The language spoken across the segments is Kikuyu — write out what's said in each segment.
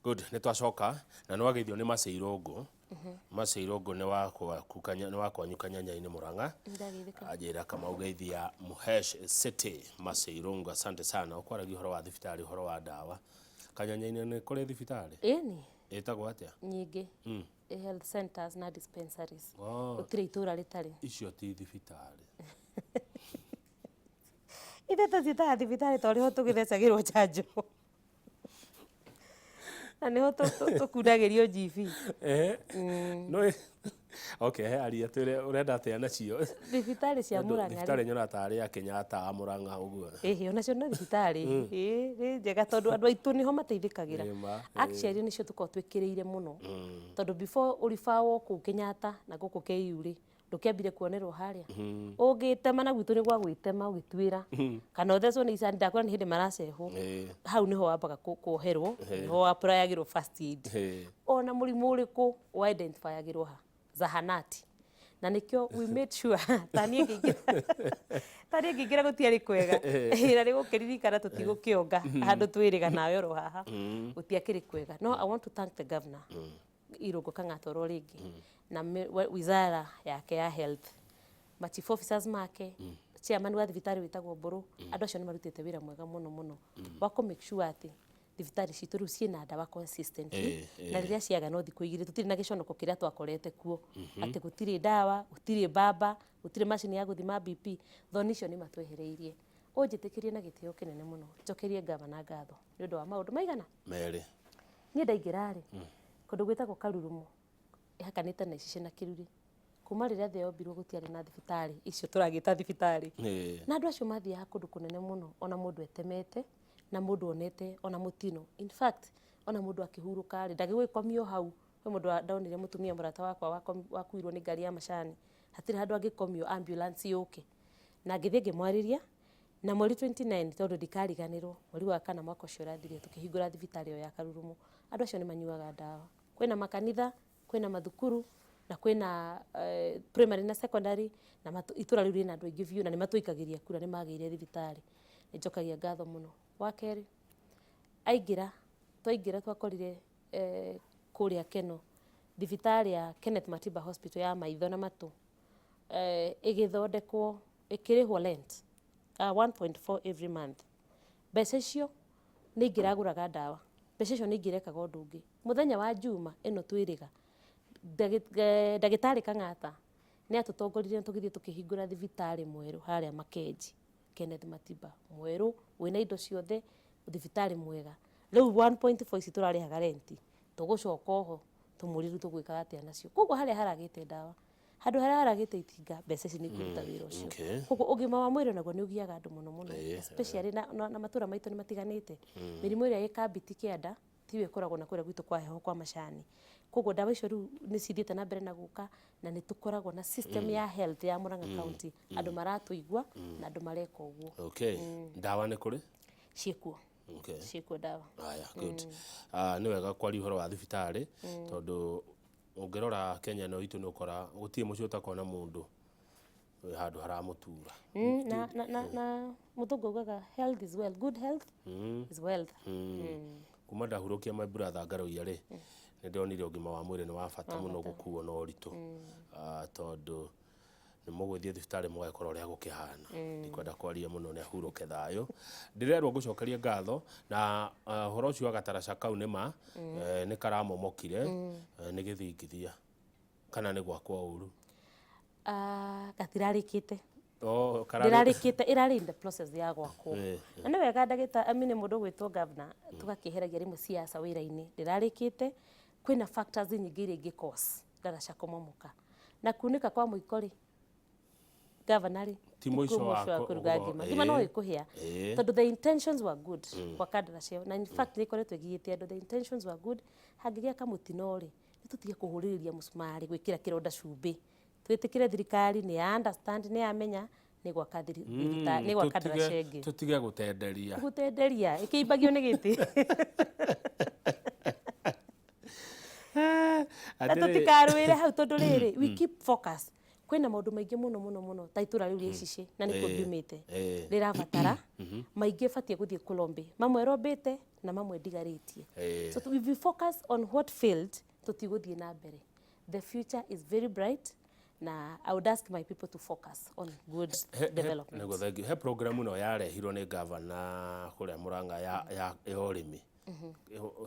Good, nĩ twacoka na nĩ wageithio nĩ Mercy Irũngũ. Mercy Irũngũ nĩ wa gwaku Kanya- nĩ wa kwanyu Kanyanya-inĩ Murang'a. Ndageithĩka. Anjĩra Kamau geithia Muhesh City Mercy Irũngũ, asante sana. Ũkwaragia ũhoro wa thibitarĩ, ũhoro wa ndawa. Kanyanya-inĩ nĩ kũrĩ thibitarĩ? Ĩni. Ĩtagwo atĩa? Nyingĩ. Health centers na dispensaries. Oh. Gũtirĩ itũra rĩtarĩ. Icio ti thibitarĩ. Ithuĩ tũciĩtaga thibitarĩ tondũ nĩho tũgĩthecagĩrwo njanjo. Na nĩho tũkundagĩrio GV. Eh, no okay, he aria twĩre ũrenda atĩa nacio. Thibitarĩ cia Mũrang'a. Thibitarĩ nyonaga tarĩ ya Kenyatta Mũrang'a ũguo. Ĩhĩ onacio no thibitarĩ. Ĩĩ nĩ njega tondũ andũ aitũ nĩho mateithĩkagĩra. Actually nĩcio tũkoragwo twĩkĩrĩire mũno. Tondũ before ũribawo kũu Kenyatta na gũkũ KU rĩ, ndũkĩambire kuonerwo harĩa ũngĩtema na gwitũ nĩ gwa gwĩtema ũgĩtuĩra kana ũthecwo nĩ icani ndakwĩra nĩ hĩndĩ maracehwo hau nĩho wambaga kuoherwo nĩho applyagĩrwo first aid ona mũrimũ ũrĩkũ wa identifyagĩrwo ha zahanati na nĩkĩo we made sure ta niĩ ngĩingĩra ta niĩ ngĩingĩra gũtiarĩ kwega na nĩ gũkĩririkana tũtigũkĩonga handũ twĩrĩga nawe oro haha gũtiakĩrĩ kwega no I want to thank the governor Irũngũ Kang'ata oro rĩngĩ na wizara yake ya health ma chief officers make chairman wa thibitarĩ wĩtagwo Mbũrũ andũ acio nĩ marutĩte wĩra mwega mũno mũno wa kũ make sure atĩ thibitarĩ citũ rĩu ciĩna ndawa consistently na rĩrĩa ciaga no thikũ igĩrĩ tũtirĩ na gĩconoko kĩrĩa twakorete kuo atĩ gũtirĩ ndawa gũtirĩ mbamba gũtirĩ macini ya gũthima BP thoni icio nĩ matwehereirie ũnjĩtĩkĩrie na gĩtĩo kĩnene mũno njokerie ngavana ngatho nĩ ũndũ wa maũndũ maigana merĩ Niĩ ndaingĩra rĩ, kũndũ gwĩtagwo Karurumo, ĩhakanĩte na Icicĩ na Kĩruri. Kuma rĩrĩa thĩ yombirwo gũtiarĩ na thibitarĩ icio tũragĩta thibitarĩ. Na andũ acio mathiaga kũndũ kũnene mũno ona mũndũ etemete na mũndũ onete ona mũtino. In fact, ona mũndũ akĩhurũka rĩ, ndagĩgũgĩkomio hau. Kwĩ mũndũ ndonire mũtumia mũrata wakwa wakuirwo nĩ ngari ya macani, hatirĩ handũ angĩkomio ambulance yũke. Na ngĩthiĩ ngĩmwarĩria Na mweri 29 tondũ ndikariganĩrwo, mweri wa kana mwaka ũcio ũrathirire tũkĩhingũra thibitarĩ ĩyo ya Karurumo. Andũ acio nĩ manyuaga ndawa. Kwĩna makanitha, kwĩna mathukuru na kwĩna primary na secondary na itũra rĩu rĩna andũ aingĩ biũ na nĩ matũikagĩria kura nĩ magĩire thibitarĩ. Nĩ njokagia ngatho mũno. Wa kerĩ, aingĩra, twaingĩra twakorire kũrĩa Kenol, thibitarĩ ya Kenneth Matiba Hospital ya maitho na matũ ĩgĩthondekwo ĩkĩrĩhwo rent 1.4 every month. Mbeca icio nĩ ingĩragũraga ndawa, mbeca icio nĩ ingĩrekaga ũndũ ũngĩ. Mũthenya wa Juma ĩno twĩrĩga, ndagĩtarĩ Kang'ata nĩ atũtongoririe na tũgĩthiĩ tũkĩhingũra thibitarĩ mwerũ harĩa Makenji, Kenneth Matiba mwerũ wĩna indo ciothe, thibitarĩ mwega. Rĩu 1.4 ici tũrarĩhaga rent, tũgũcoka oho tũmũrie rĩu tũgwĩkaga atĩa nacio. Koguo harĩa haragĩte ndawa Handũ harĩa haragĩte itinga, mbeca ici nĩ ikũruta wĩra ũcio. Koguo ũgima wa mwĩrĩ onaguo nĩ ũgiaga andũ mũno mũno, especially na matũra maitũ nĩ matiganĩte. Mĩrimũ ĩrĩa ĩ kambiti kĩanda tiyo ĩkoragwo na kũrĩa gwitũ kwa heho kwa macani. Koguo ndawa icio rĩu nĩ cithiĩte na mbere na gũka na nĩ tũkoragwo na system ya health ya Murang'a County. Andũ maratũigua na andũ mareka ũguo. Okay. Ndawa nĩ kũrĩ? Ciĩkuo. Ciĩkuo ndawa. Haya, good. Nĩ wega kwaria ũhoro wa thibitarĩ tondũ Ũngĩrora Kenya ĩno itũ nĩ ũkora gũtirĩ mũciĩ ũtakoragwo na mũndũ wĩ handũ haramũtura. Na, na, na, na mũthũngũ augaga health is wealth. Good health is wealth. Kuma ndahurũkia my brother Ngaruiya rĩ, nĩ ndonire ũgima wa mwĩrĩ nĩ wa bata mũno gũkuo na ũritũ. Tondũ nĩ mũgũthiĩ thibitarĩ mũgagĩkora ũrĩa gũkĩhana. Ndikwenda kwaria mũno nĩ ahurũke thayũ. Ndĩrerwo ngũcokerie ngatho na ũhoro ũcio wa gataraca kau nĩ ma, nĩ karamomokire, nĩ gĩthingithia kana nĩ gwakwo ũru? Gatirarĩkĩte. Oh, ndĩrarĩkĩte ĩrarĩ in the process ya gwakwo. Na nĩ wega ndagĩta I mean mũndũ ũgwĩtwo governor tũgakĩeheragia rĩmwe siasa wĩra-inĩ. Ndĩrarĩkĩte, kwĩna factors nyingĩ iria ingĩ cause ndaraca kũmomoka. Na kunĩka kwa mũiko rĩ, governor rĩ, Ti mũico wa wa kũruga ngima. Ngima no ĩkũhĩa. Tondũ the intentions were good gwaka ndaraca ĩyo. Na in fact nĩ ĩkoretwo ĩgiĩte andũ. The intentions were good. Hangĩgĩa kamũtino rĩ, nĩ tũtige kũhũrĩrĩria mũcumarĩ gwĩkĩra kĩronda cumbĩ. Twĩtĩkĩre thirikari nĩ ya understand, nĩ yamenya, nĩ gwaka thibitarĩ, nĩ gwaka ndaraca ĩngĩ. Tũtige gũtenderia. Gũtenderia, ĩkĩimbagio nĩ gĩtĩ. Na tũtikarũĩre hau tondũ rĩrĩ, we keep focus. Kwĩna maũndũ maingĩ mũno mũno mũno ta itũra rĩu rĩa Icicĩ na nĩkuo ndiumĩte rĩrabatara maingĩ, batiĩ gũthiĩ kũlobby, mamwe rombĩte na mamwe ndigarĩtie. So if we focus on what failed, tũtigũthiĩ na mbere. The future is very bright na I would ask my people to focus on good development. Nĩguo, thank you. He program ĩno yarehirwo nĩ gavana kũrĩa Murang'a ya ũrĩmi,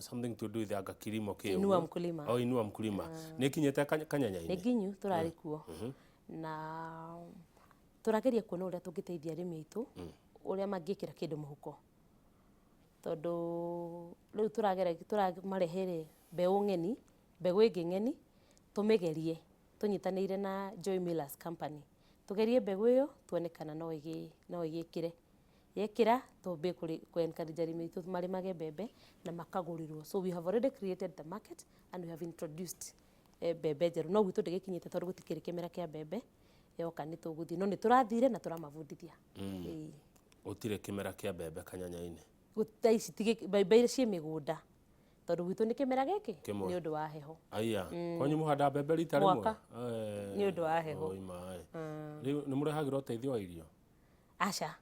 something to do with anga kilimo kĩ Inua ũguo. Mkulima. Oh, Inua Mkulima nĩ ĩkinyĩte Kanyanya-inĩ? Nĩ nginyu, tũrarĩ kuo na tũrageria kuona ũrĩa tũngĩteithia arĩmi aitũ, ũrĩa mangĩkĩra kĩndũ mũhuko, tondũ rĩu tũragera tũramarehere mbeũ ng'eni, mbegũ ĩngĩ ng'eni, tũmĩgerie tũnyitanĩire na Joy Millers Company, tũgerie mbegũ ĩyo tuone kana no ĩgĩkĩre. Yekĩra, tũmbie kũ encourage arĩmi aitũ marĩmage mbembe na makagũrĩrwo. So we have already created the market and we have introduced mbembe njerũ, no gwitũ ndĩgĩkinyĩte tondũ gũtikĩrĩ kĩmera kĩa mbembe. Yoka nĩ tũgũthiĩ, no nĩ tũrathire na tũramabundithia. Ĩĩ. Gũtirĩ kĩmera kĩa mbembe Kanyanya-inĩ? Thaa ici mbembe iria ciĩ mĩgũnda, tondũ gwitũ nĩ kĩmera gĩkĩ. Kĩmwe. Nĩ ũndũ wa heho. Aya, kwanyu mũhandaga mbembe rita rĩmwe? Mwaka. Nĩ ũndũ wa heho. Oi maĩ. Rĩu nĩ mũrehagĩra ũteithio wa irio? Aca.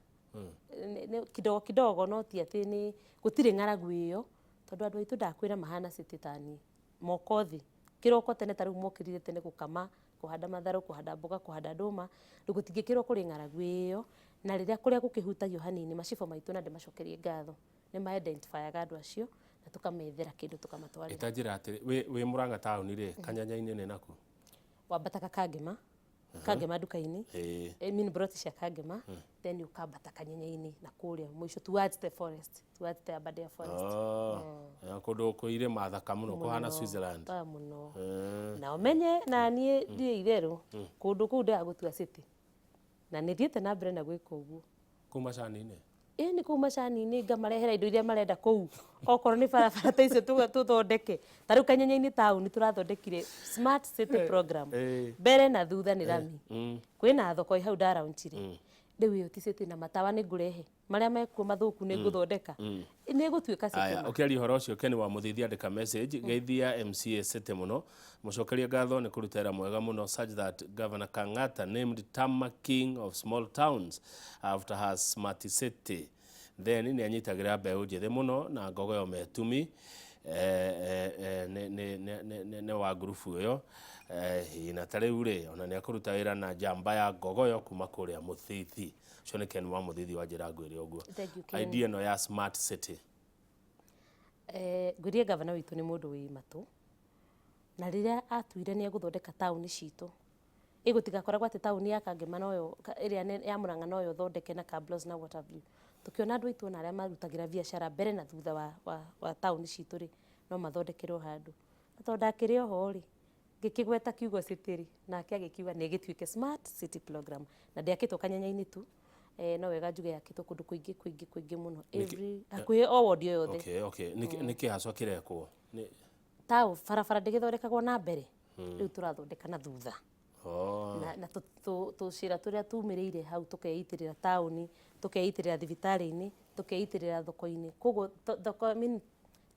Kidogo kidogo, no ti atĩ nĩ gũtirĩ ng'aragu ĩyo, tondũ andũ aitũ ndakwĩra mahana city ta niĩ, moko thĩ kĩroko tene, ta rĩu mokĩrire tene gũkama, kũhanda matharũ, kũhanda mboga, kũhanda ndũma. Rĩu gũtingĩkĩrwo kũrĩ ng'aragu ĩyo, na rĩrĩa kũrĩa gũkĩhutagio hanini, macibũ maitũ, na ndĩmacokerie ngatho, nĩ ma identifyaga andũ acio na tũkamethera kĩndũ tũkamatwarĩra. Ĩtanjĩra atĩrĩ, wĩ Murang'a taũni rĩ, Kanyanya-inĩ nĩ naku? Wambataga Kangema, Kangema nduka-inĩ. I mean broti cia Kangema, then ũkambata Kanyanya-inĩ na kũrĩa mũico towards the forest, towards the Aberdare forest. Oh, kũndũ kwĩ irĩma thaka mũno kũhana Switzerland. Ah, mũno. Na ũmenye na niĩ ndirĩ itherũ, kũndũ kũu ndĩragũtua city na nĩ thiĩte na mbere na gwĩka ũguo. Kũu macani-inĩ? Ĩ, nĩ kũu macani-inĩ, ngamarehera indo iria marenda kũu, okorwo nĩ barabara ta icio tũthondeke. Ta rĩu Kanyanya-inĩ taũni tũrathondekire smart city program, mbere na thutha nĩ rami. Kwĩna thoko ĩ hau ndaraunchire, rĩu ĩyo ti city, na matawa nĩ ngũrehe marĩa mekuo mathũku, nĩ ngũthondeka, nĩ ĩgũtuĩka city. Aya, ũkĩaria ũhoro ũcio, Ken wa Mũthithi andĩka message: "Geithia MCA City mũno, mũcokerie ngatho nĩ kũruta wĩra mwega mũno, such that Governor Kang'ata named Tama king of small towns after her smart city. Then nĩ anyitagĩra mbeũ njĩthĩ mũno na ngogoyo metumi nĩ wa ngurubu ĩyo. Na ta rĩu rĩ, ona nĩ akũruta wĩra na njamba ya ngogoyo kuma kũrĩa Mũthithi." Ũcio nĩ Ken wa Mũthithi wa njĩra ngwĩre ũguo. Thank you, Ken. Idea ĩno ya smart city? Ngwĩrie gavana witũ nĩ mũndũ wĩ matũ, na rĩrĩa atuire nĩ egũthondeka taũni citũ, ĩgũtigakoragwo atĩ taũni ya Kangema noyo ĩrĩa ya Murang'a noyo thondeke na Kablos na Waterview. Tũkĩona andũ aitũ ona arĩa marutagĩra biacara mbere na thutha wa taũni citũ rĩ, no mathondekerwo handũ. Na tondũ ndakĩrĩ oho rĩ, ngĩkĩgweta kiugo city rĩ, nake agĩkiuga nĩ ĩgĩtuĩke smart city program, na ndĩakĩtwo Kanyanya-inĩ tu. No wega njuge yakĩtwo kũndũ kũingĩ kũingĩ kũingĩ mũno, every hakuhĩ o ward o yothe. Okay, nĩkĩ hacwa kĩrekwo? Nĩ Tao barabara ndĩgĩthondekagwo na mbere, rĩu tũrathondeka na thutha. Oh. Na tũcĩra tũrĩa tumĩrĩire hau, tũkeitĩrĩra taũni, tũkeitĩrĩra thibitarĩ-inĩ, tũkeitĩrĩra thoko-inĩ. Koguo thoko, I mean,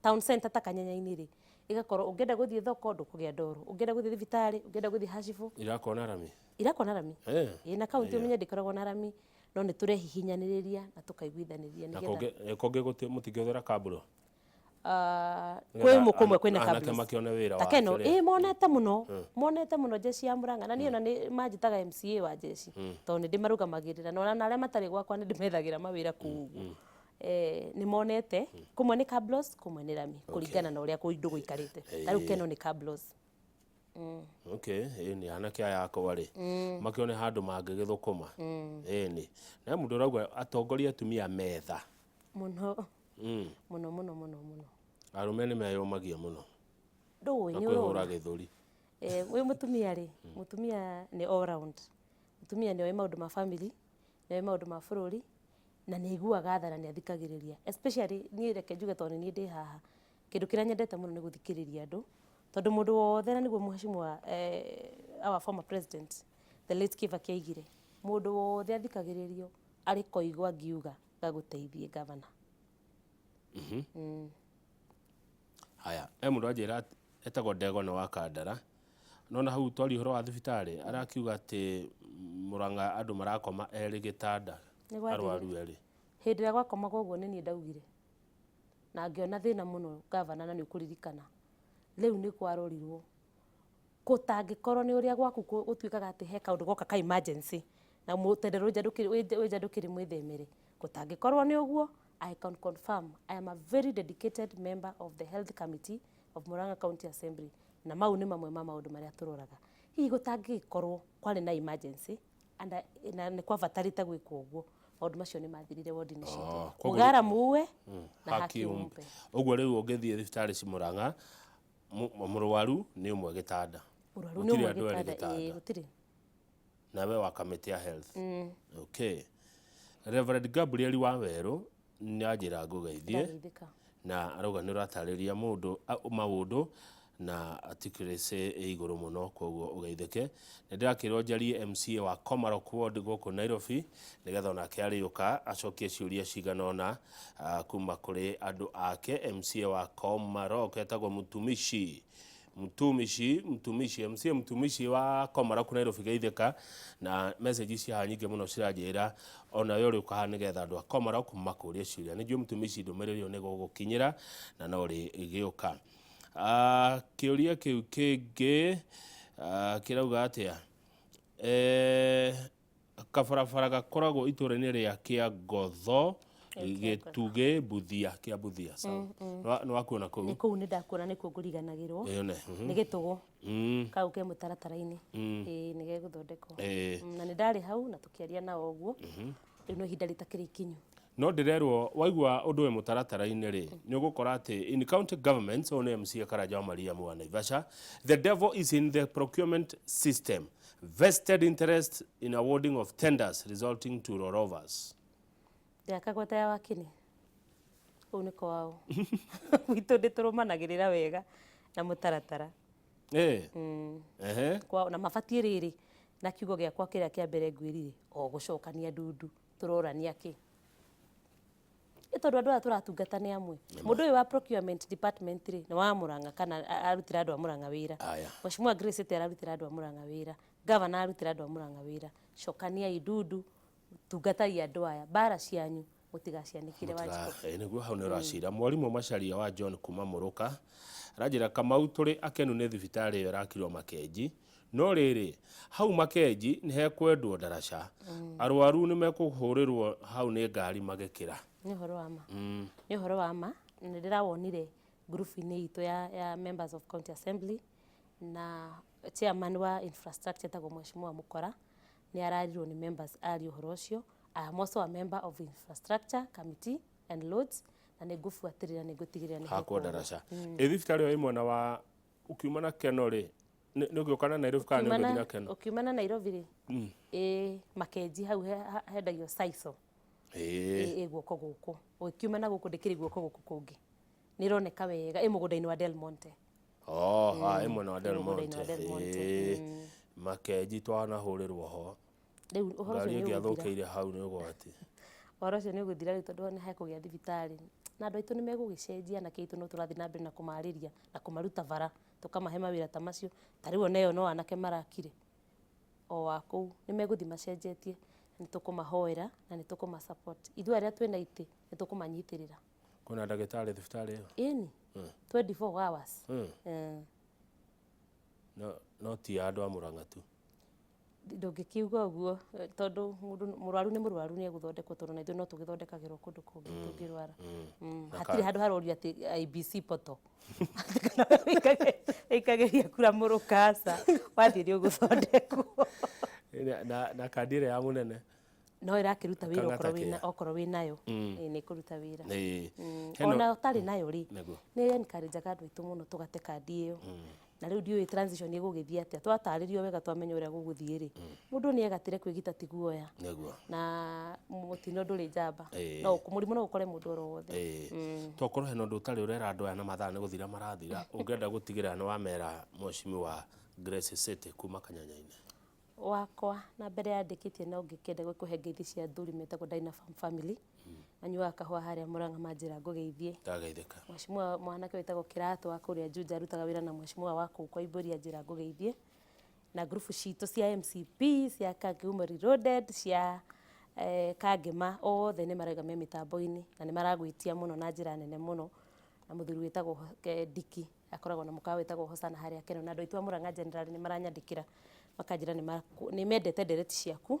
town center ta Kanyanya-inĩ rĩ, ĩgakorwo ũngĩenda gũthiĩ thoko ndũkũgĩa ndoro, ũngĩenda gũthiĩ thibitarĩ, ũngĩenda gũthiĩ hacibũ. Irakwo na rami? Irakwo na rami. Ĩ, na kaunti ũmenye ndĩkoragwo na rami, no nĩ tũrehihinyanĩrĩria na tũkaiguithanĩria Na nĩgetha kũngĩ kũngĩ mũtingĩhũthĩra kaburo? Ah, Nĩgetha kwĩ mũkũmwe kwĩna anake kabros. makĩone wĩra Ta wa Keno kĩrĩa. Ĩ, monete mũno, monete mũno jeshi ya Murang'a, na niĩ ona nĩ manjĩtaga MCA wa jeshi, tondũ nĩ ndĩmarũgamagĩrĩra, na ona arĩa matarĩ gwakwa nĩ ndĩmethagĩra mawĩra kũu ũguo. Nĩ monete kũmwe nĩ cablos, kũmwe nĩ rami, kũringana na ũrĩa kũndũ gũikarĩte. Ta rĩu Keno nĩ cablos. Okay, ĩni anake aya akwa rĩ, makĩone handũ mangĩgĩthũkũma. Ĩni na mũndũ ũrauga atongoria atumia metha. Mũno mũno mũno mũno mũno. Arũme nĩ meyũmagia mũno Ndũĩ na nĩ kwĩhũra ũrona gĩthũri. Wĩ mũtumia rĩ, mũtumia nĩ all round. Mũtumia nĩ oĩ maũndũ ma family, nĩ oĩ maũndũ ma bũrũri, na nĩ aiguaga tha na nĩ athikagĩrĩria. Especially niĩ, reke njuge, tondũ nĩ niĩ ndĩ haha, kĩndũ kĩrĩa nyendete mũno nĩ gũthikĩrĩria andũ, tondũ mũndũ wothe, na nĩguo mheshimiwa our former president, the late Kibaki, aigire, mũndũ wothe athikagĩrĩrio arĩ koigo angiuga gagũteithie gavana. Haya, he mũndũ anjĩra etagwo Ndego nĩ wa Kandara. Nona hau twaria ũhoro wa thibitarĩ, arakiuga atĩ Murang'a andũ marakoma erĩ gĩtanda. Nĩ gwathire. Arwaru erĩ. Hĩndĩ ĩrĩa gwakomagwo ũguo nĩ niĩ ndaugire na ngĩona thĩna mũno, gavana, na nĩ ũkũririkana rĩu nĩ kwarorirwo gũtangĩkorwo nĩ ũrĩa gwaku gũtuĩkaga atĩ he kaũndũ goka ka emergency na mũtendero wĩ nja ndũkĩrĩ mwĩthemere. Gũtangĩkorwo nĩ ũguo, I can confirm I am a very dedicated member of the health committee of Murang'a County Assembly, na mau nĩ mamwe ma maũndũ marĩa tũroraga. Hihi gũtangĩgĩkorwo kwarĩ na emergency and na nĩ kwabatarĩte gwĩkwo ũguo, maũndũ macio nĩ mathirire wodi-inĩ citũ. Oh, koguo Mũgara muue na haki haki umpe. umpe. Ũguo rĩu ũngĩthiĩ thibitarĩ ci Murang'a, mũrwaru nĩ ũmwe gĩtanda. Mũrwaru nĩ Gũtirĩ ũmwe andũ erĩ gĩtanda, ĩĩ. gĩtanda. Gũtirĩ. Nawe wa kamĩtĩ ya health. Okay, Reverend Gabriel wa Werũ nĩ anjĩra ngũgeithie. Ndageithĩka. Na arauga nĩ ũratarĩria mũndũ maũndũ na accuracy ĩ igũrũ mũno, koguo ũgeithĩke. Nĩ ndĩrakĩrwo njarie MCA wa Komarok Ward gũkũ Nairobi, nĩgetha onake arĩũka acokie ciũria cigana ũna kuma kũrĩ andũ ake. MCA wa Komarok etagwo Mtumishi, Mtumishi, Mtumishi, MCA Mtumishi wa Komarok Nairobi, geithĩka. Na message cia haha nyingĩ mũno ciranjĩra onawe ũrĩ ũkaha nĩgetha andũ a Komarok makũrie ciũria. Nĩ njũĩ Mtumishi ndũmĩrĩri ĩyo nĩ gũgũkinyĩra na no rĩgĩũka. Kĩũria kĩu kĩngĩ kĩrauga atĩa? Kabarabara gakoragwo itũũra-inĩ rĩa Kĩangotho, Gĩtugĩ, Mbuthia, kĩa Mbuthia, sawa. Nĩ wakuona kũu? Nĩ kũu nĩ ndakuona, nĩkuo ngũriganagĩrwo. Ĩyone. Nĩ gĩtũgũ kau ke mũtaratara-inĩ, ĩĩ, nĩ gegũthondekwo. Na nĩ ndarĩ hau na tũkĩaria nao ũguo. Rĩu no ihinda rĩtakĩrĩ ikinyu. No ndĩrerwo waigua ũndũ wĩ mũtaratara-inĩ rĩ, nĩ ũgũkora atĩ in county governments, ũyũ nĩ MCA Karanja wa Mariamu wa Naivasha, the devil is in the procurement system, vested interest in awarding of tenders resulting to rollovers. Ndĩrakagweta ya wakini kũu nĩ kwao, gwitũ ndĩ tũrũmanagĩrĩra wega na mũtaratara. Kwao na mabatiĩ rĩrĩ na kiugo gĩakwa kĩrĩa kĩa mbere ngwĩrire o gũcokania ndundu tũrorania kĩ ĩ, tondũ andũ aya tũratungata nĩ amwe. Mũndũ ũyũ wa procurement department rĩ, nĩ wa Murang'a kana arutĩra andũ a Murang'a wĩra? Aya. Mheshimiwa Grace Ete ararutĩra andũ a Murang'a wĩra, governor arutĩra andũ a Murang'a wĩra. Cokaniai ndundu, tungatai andũ aya, mbara cianyu mũtigacianĩkĩre Wanjikũ. Nĩguo hau nĩ ũracira. Mwarimũ Macharia wa John kuma Mũrũka aranjĩra, Kamau, tũrĩ akenu nĩ thibitarĩ ĩyo ĩrakirwo Makenji, no rĩrĩ, hau Makenji nĩ hekwendwo ndaraca, arwaru nĩ mekũhũrĩrwo hau nĩ ngari magĩkĩra. Nĩ ũhoro wa ma, nĩ ũhoro wa ma. Nĩ ndĩrawonire ngurubu-inĩ itũ ya members of county assembly, na chairman wa infrastructure etagwo Mheshimiwa Mukora nĩ ararirwo nĩ members aria ũhoro ũcio. I am also a member of infrastructure committee and roads, na nĩ ngũbuatĩrĩra, nĩ ngũtigĩrĩra nĩ hakwo hekwo ũguo. Ndaraca ĩ thibitarĩ ĩyo ĩ mwena wa ũkiuma na Keno rĩ, nĩ ũgĩũka na Nairobi kana nĩ ũgĩthiĩ na Keno? Ũkiuma na Nairobi rĩ, ĩ Makenji hau hendagio saico. Ĩ guoko gũkũ ũgĩkiuma na gũkũ, ndĩkĩrĩ guoko gũkũ kũngĩ, nĩ ĩroneka wega, ĩ mũgũnda-inĩ wa Del Monte. Oh, ĩ mwena wa Del Ĩ mũgũnda-inĩ wa Monte. Del Monte. Makenji twanahũrĩrwo ho. Rĩu ũhoro ũcio Ngari nĩ ĩngĩ ũgũthira. athũkĩire hau nĩ ũgwati. Ũhoro ũcio nĩ ũgũthira rĩu, tondũ nĩ hekũgĩa thibitarĩ na andũ aitũ nĩ megũgĩcenjia, na kĩitũ no tũrathiĩ na mbere na kũmarĩria na kũmaruta bara, tũkamahe mawĩra ta macio. Ta rĩu ona ĩyo no anake marakire o wa kũu, nĩ megũthiĩ macenjetie. Nĩ tũkũmahoera na nĩ tũkũma support. Ithuĩ arĩa twĩna itĩ nĩ tũkũmanyitĩrĩra. Kwĩna ndagĩtarĩ thibitarĩ ĩyo? Ĩni, 24 hours. No ti ya andũ a Murang'a tu? Ndũngĩkiuga ũguo, tondũ mũndũ mũrwaru nĩ mũrwaru, nĩ egũthondekwo, tondũ na ithuĩ no tũgĩthondekagĩrwo kũndũ kũngĩ tũngĩrwara. Na Hatirĩ handũ harorio atĩ IBC poto kana wĩikagĩria kura mũrũka, aca, wathiĩ nĩ ũgũthondekwo. Na kandi ĩrĩa ya mũnene? No ĩrakĩruta wĩra. Kang'ata Okorwo wĩna kĩa. Okorwo wĩnayo, ĩĩ, nĩ ĩkũruta wĩra. Heno Ona ũtarĩ nayo rĩ, nĩ encourage andũ aitũ mũno tũgate kandi ĩyo. Na rĩu ndiũĩ transition ĩgũgĩthiĩ atĩa. Twatarĩrio wega, twamenya ũrĩa gũgũthiĩ rĩ, mũndũ nĩ egatĩre kwĩgita ti guoya. Na mũtino ndũrĩ njamba. No mũrimũ no ũkore mũndũ oro wothe. Tokorwo hena ũndũ ũtarĩ ũrera andũ aya, na mathaa nĩ gũthira marathira, ũngĩenda gũtigĩrĩra nĩ wamera, Mheshimiwa Grace City kuma Kanyanya-inĩ. Wakwa na mbere yandĩkĩtie no ngĩkĩenda gũkũhe ngeithi cia athuri metagwo Dynafam family, manyuaga kahũa harĩa Mũrang'a, manjĩra ngũgeithie. Ndageithĩka. Mheshimiwa mwanake wĩtagwo Kĩratũ wa kũrĩa Juja, arutaga wĩra na mheshimiwa wa kũu kwa Imbũria, njĩra ngũgeithie. Na ngurubu citũ cia MCP, cia Kangĩumo Reloaded, cia Kangĩma, othe nĩ marauga me mĩtambo-inĩ na nĩ maragwĩtia mũno na njĩra nene mũno. Na mũthuri wĩtagwo Ndiki akoragwo na mũkawa wĩtagwo Hosana harĩa Keno, na andũ aitũ a Murang'a generally nĩ maranyandĩkĩra makanjĩra nĩ mendete ndereti ciaku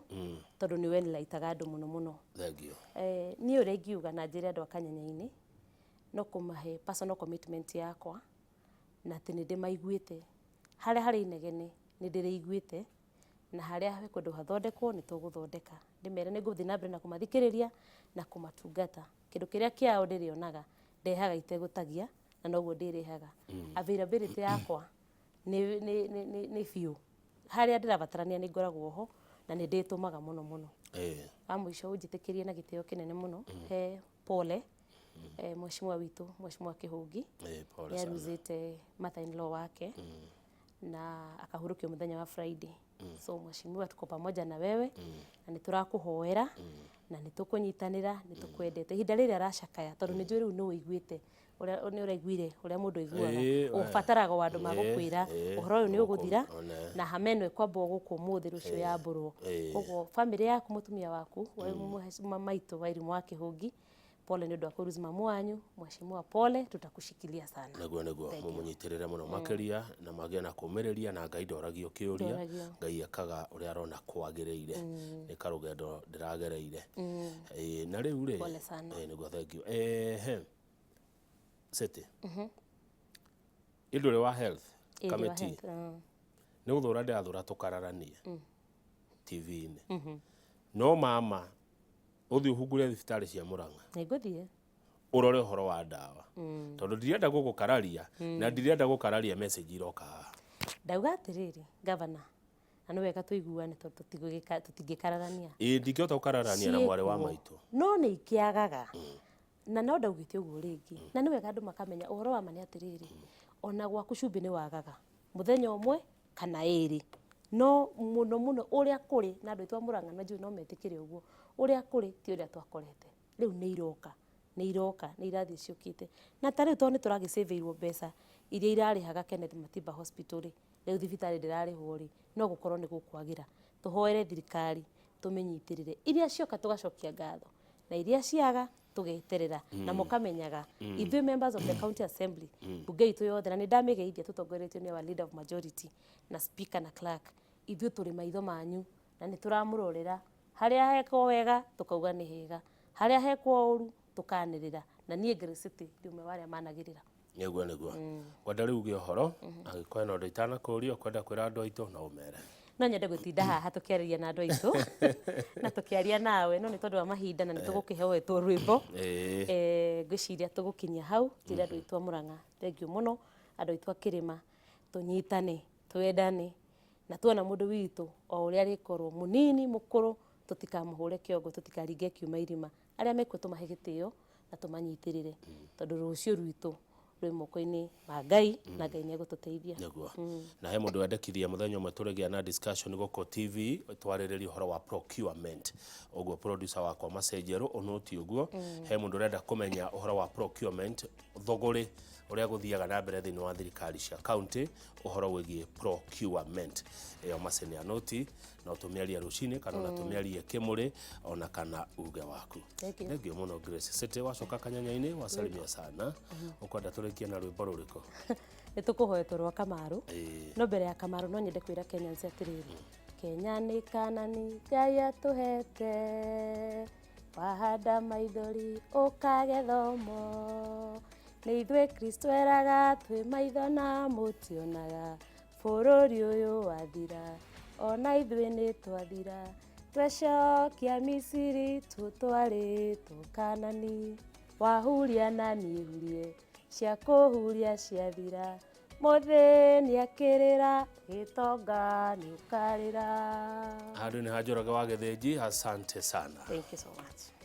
tondũ nĩ wenlightaga andũ mũno mũno. Thank you. Niĩ ũrĩa ingiuga na njĩre andũ a Kanyanya-inĩ no kũmahe personal commitment yakwa na atĩ nĩ ndĩmaiguĩte. Harĩa harĩ inegene nĩ ndĩrĩiguĩte, na harĩa hekwendwo hathondekwo nĩ tũgũthondeka. Ndĩmere nĩ ngũthiĩ na mbere na kũmathikĩrĩria na kũmatungata. Kĩndũ kĩrĩa kĩao ndĩrĩonaga ndehaga itegũtagia, na noguo ndĩrĩhaga. Availability yakwa nĩ biũ. Harĩa ndĩrabatarania nĩ ngoragwo ho na nĩ ndĩtũmaga mũno mũno. Wa mũico ũnjĩtĩkĩrie na gĩtĩo kĩnene mũno he pole mheshimiwa witũ, Mheshimiwa Kĩhũngi. Pole nĩ sana. Aruzĩte mother in law wake na akahurũkio mũthenya wa Friday. So mheshimiwa, tuko pamoja na wewe na nĩ tũrakũhoera na nĩ tũkũnyitanĩra, nĩ tũkwendete. Ihinda rĩrĩ aracakaya tondũ nĩ njũĩ rĩu nĩ ũiguĩte ũrĩa nĩ ũraiguire ũrĩa mũndũ aiguaga. Ũbataraga o andũ magũkwĩra ũhoro ũyũ nĩ ũgũthira na hama ĩno ĩkwambwo gũkũ ũmũthĩ, rũciũ yambũrwo. Koguo family yaku, mũtumia waku, maitũ wa Irimũ wa Kĩhũngi, pole nĩ ũndũ wa kũruzi mamu wanyu. Mheshimiwa, pole, tutakushikilia sana. Nĩguo mũmũnyitĩrĩre mũno makĩria na magĩe na kũmĩrĩria, na Ngai ndoragio kĩũria. Ndoragio. Ngai ekaga ũrĩa arona kwagĩrĩire. Nĩ karũgendo ndĩragereire. Na rĩu rĩ Pole sana. Nĩguo, thank you. He City ĩndũ ũrĩ wa health Ĩĩ, ndĩ wa committee. health, Nĩ gũthũra ndĩrathũra tũkararanie TV-inĩ, no mama ũthiĩ ũhungure thibitarĩ cia Murang'a. Nĩ ngũthiĩ. Ũrore ũhoro wa ndawa, tondũ ndirenda gũgũkararia na ndirenda gũkararia message iroka haha. Ndauga atĩrĩrĩ, gavana, na nĩ wega tũiguane tondũ tũtingĩkararania. Ĩĩ, ndingĩhota gũkararania na mwarĩ wa Ciĩkuo. maitũ. No nĩ ikĩagaga na no ndaugĩte ũguo rĩngĩ, na nĩ wega andũ makamenya ũhoro wa ma nĩ atĩrĩrĩ, ona gwaku cumbĩ nĩ wagaga mũthenya ũmwe kana ĩrĩ, no mũno mũno ũrĩa kũrĩ na andũ aitũ a Murang'a na njũĩ no metĩkĩre ũguo, ũrĩa kũrĩ ti ũrĩa twakorete rĩu. Nĩ iroka, nĩ iroka, nĩ irathiĩ ciũkĩte, na ta rĩu tondũ nĩ tũragĩcĩvĩirwo mbeca iria irarĩhaga Kenneth Matiba Hospital rĩ, rĩu thibitarĩ ndĩrarĩhwo rĩ, no gũkorwo nĩ gũkwagĩra. Tũhoere thirikari, tũmĩnyitĩrĩre, iria cioka tũgacokia ngatho na iria ciaga tũgeterera na mũkamenyaga ithuĩ members of the county assembly, bunge itũ yothe, na nĩ ndamĩgeithia, tũtongoretio nĩ our leader of majority na speaker na clerk, ithuĩ tũrĩ maitho manyu na nĩ tũramũrorera. Harĩa hekwo wega tũkauga nĩ hega, harĩa hekwo ũru tũkanĩrĩra, na niĩ Grace City ndĩ ũmwe wa arĩa managĩrĩra. Nĩguo ngwenda rĩu uge ũhoro, angĩkorwo hena ũndũ itanakũria ũkwenda kwĩra andũ aitũ, no ũmere. No nyende gũtinda haha tũkĩarĩria na andũ aitũ na tũkĩaria nawe, no nĩ tondũ wa mahinda na nĩ tũgũkĩhoetwo rwĩmbo. Ngwĩciria tũgũkinyia hau. Njĩre andũ aitũ a Murang'a thank you mũno, andũ aitũ a kĩrĩma, tũnyitane, twendane, na tuona mũndũ witũ o ũrĩa arĩkorwo mũnini mũkũrũ, tũtikamũhũre kĩongo, tũtikaringe kiuma irima. Arĩa mekuo tũmahe gĩtĩo na tũmanyitĩrĩre, tondũ rũciũ rwitũ rwĩ moko-inĩ ma Ngai na Ngai nĩ egũtũteithia. Nĩguo, na he mũndũ wendekithia mũthenya ũmwe tũrĩgĩa na discussion gũkũ TV twarĩrĩrie ũhoro wa procurement. Ũguo producer wakwa Macenjerũ ũnũti ũguo, he mũndũ ũrenda kũmenya ũhoro wa procurement, thũgũrĩ ũrĩa gũthiaga na mbere thĩinĩ wa thirikari cia county, ũhoro wĩgiĩ procurement ĩyo. Macini ya noti no tũmĩarie rũcinĩ kana ona tũmĩarie kĩmũrĩ ona kana uge waku. Thank you. Thank you mũno, Grace City. Wacoka kanyanya-inĩ wasalimia sana. Ũkwenda tũrĩkie na rwĩmbo rũrĩkũ? Nĩ tũkũhoetwo rwa Kamaru. No mbere ya Kamaru no nyende kwĩra Kenyans atĩrĩrĩ, Kenya nĩ kanani Ngai atũhete, wahanda maithori ũkagetha ũmo. Nĩ ithuĩ Kristo eraga twĩ maitho na mũtionaga, bũrũri ũyũ wathira ona ithuĩ nĩ twathira, twecokia Misiri tũtwarĩtwo Kanani, wahuria na niĩ hurie, cia kũhuria ciathira, mũthĩni akĩrĩra, gĩtonga nĩ ũkarĩra. Handũ nĩ ha Njoroge wa Gĩthĩnji, asante sana. Thank you so much.